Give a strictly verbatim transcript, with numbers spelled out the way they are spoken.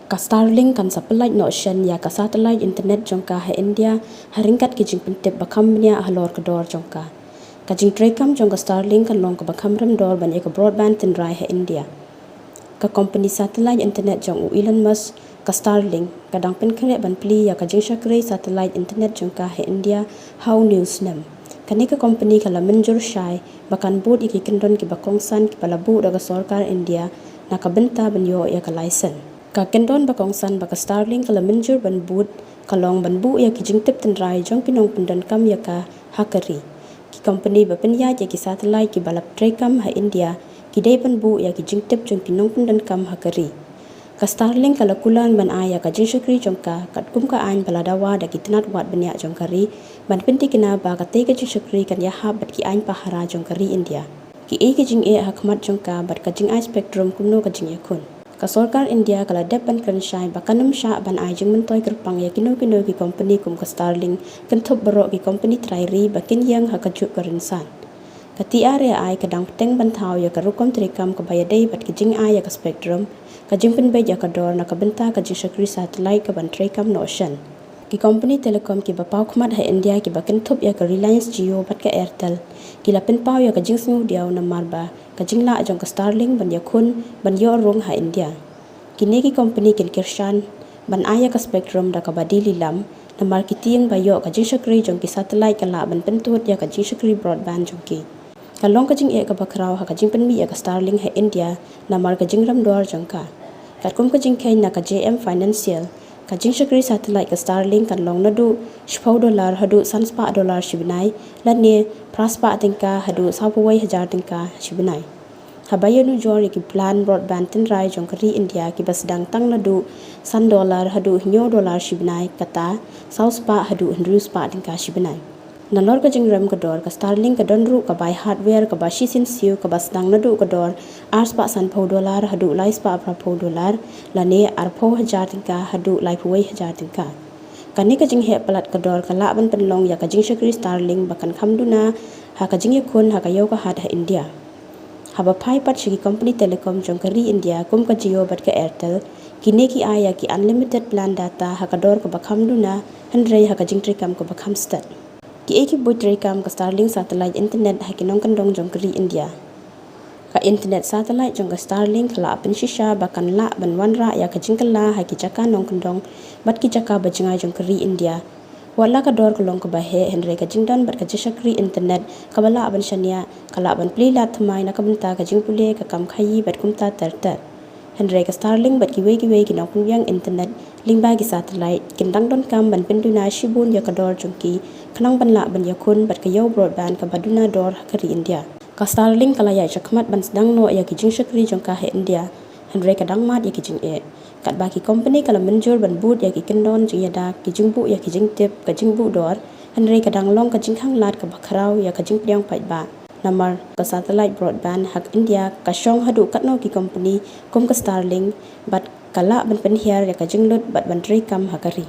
Ka Starlink kan sa pyllait noh shen ïa ka satellite internet jong ka ha India, ha ryngkat ki jingpyntip ba kham bniah halor ka dor jong ka. Ka jingtreikam jong ka Starlink kan long kaba kham rem dor ban ïa ka broadband tynrai ha India. Ka kompani satellite internet jong u Elon Musk, ka Starlink, ka dang pynkhreh ban plie ïa ka jingshakri satellite internet jong ka ha India ha une u snem. Kane ka kompani ka la mynjur shai ba kan bud ïa ki kyndon kiba kongsan kiba la buh da ka sorkar India na ka bynta ban ïoh ïa ka license. Ka kyndon ba kongsan ba ka Starlink ka la mynjur ban bud ka long ban buh ïa ki jingtip tynrai jong ki nongpyndonkam ïa ka ha ka ri. Ki kompani ba pynïaid ïa ki satellite kiba la treikam ha India ki dei ban buh ïa ki jingtip jong ki nongpyndonkam ha ka ri. Ka Starlink ka la kular ban ai ïa ka jingshakri jong ka katkum ka aiñ ba la dawa da ki tnat wad bniah jong ka ri, ban pynthikna ba katei ka jingshakri kan ïahap bad ki aiñ pahara jong ka ri India. Kiei ki jingeh ha khmat jong ka bad ka jingai spectrum kumno ka jingïakhun. Ka sorkar India ka la dep ban kren shai ba kan ym shah ban ai jingmyntoi kyrpang ïa kino kino ki kompani kum ka Starlink, kynthup baroh ki kompani trai ri ba kin ïeng ha kajuh ka rynsan. Ka T R A I ka dang bteng ban thaw ïa ka rukom treikam kaba ïadei bad ka jingai ïa ka spectrum, ka jingpynbeit ïa ka dor na ka bynta ka jingshakri satellite ka ban treikam noh shen. Ki kompani telecom kiba paw khmat ha India kiba kynthup ïa ka Reliance Jio bad ka Airtel ki la pynpaw ïa ka jingsngewdiaw namar ba ka jinglah jong ka Starlink ban ïakhun ban ïoh rung ha India. Kine ki kompani kin kyrshan ban ai ïa ka spectrum da kaba die lilam, namar ki tieng ba ïoh ka jingshakri jong ki satellite ka lah ban pyntud ïa ka jingshakri broadband jong ki. Ka long ka jingeh kaba khraw ha ka jingpynmih ïa ka Starlink ha India namar ka jingrem dor jong ka. Katkum ka jingkheiñ na ka J M Financial, ka jingshakri satellite ka Starlink kan long naduh shiphew dollar haduh san spah dollar shi bnai, lane phra spah tyngka haduh sawphew wei hajar tyngka shi bnai. Haba ïanujor ïa ki plan broadband tynrai jong ka ri India kiba sdang tang naduh san dollar haduh hynñiew dollar shi bnai, kata saw spah haduh hynriew spah tyngka shi bnai. Nalor ka jingrem ka dor, ka Starlink ka don ruh ka bai hardware kaba shisien siew kaba sdang naduh ka dor ar spah sanphew dollar haduh lai spah phraphew dollar, lane arphew hajar tyngka haduh laiphew wei hajar tyngka. Kane ka jingheh palat ka dor ka lah ban pynlong ïa ka jingshakri Starlink ba kan kham duna ha ka jingïakhun ha ka ïew ka hat ha India. Haba phai pat sha ki kompani telecom jong ka ri India kum ka Jio bad ka Airtel, kine ki ai ïa ki unlimited plan data ha ka dor kaba kham duna, hynrei ha ka jingtreikam kaba kham stet. Kiei ki buit treikam ka Starlink satellite internet ha ki nongkyndong jong ka ri India? Ka internet satellite jong ka Starlink ka la pynshisha ba kan lah ban wanrah ïa ka jingkylla ha ki jaka nongkyndong bad ki jaka ba jngai jong ka ri India. Wat la ka dor ka long kaba heh, hynrei ka jingdon bad ka jingshakri internet kaba lah ban shaniah ka lah ban plie lad thymmai na ka bynta ka jingpule ka kam khaïi bad kumta ter ter. Hynrei ka Starlink bad kiwei kiwei ki nongpynbiang internet lyngba ki satellite kin dang donkam ban pynduna shibun ïa ka dor jong ki, khnang ban lah ban ïakhun bad ka ïew broadband kaba duna dor ha ka ri India. Ka Starlink ka la ïaid shakhmat ban sdang noh ïa ki jingshakri jong ka ha India, hynrei ka dang mad ïa ki jingeh. Katba ki kompani ka la mynjur ban bud ïa ki kyndon jingïada, ki jingbuh ïa ki jingtip, ka jingbuh dor, hynrei ka dang long ka jingkhang lad kaba khraw ïa ka jingpdiang paidbah. Namar ka satellite broadband ha India ka shong haduh katno ki kompani kum ka Starlink, bad ka lah ban pynhiar ïa ka jinglut bad ban treikam ha ka ri.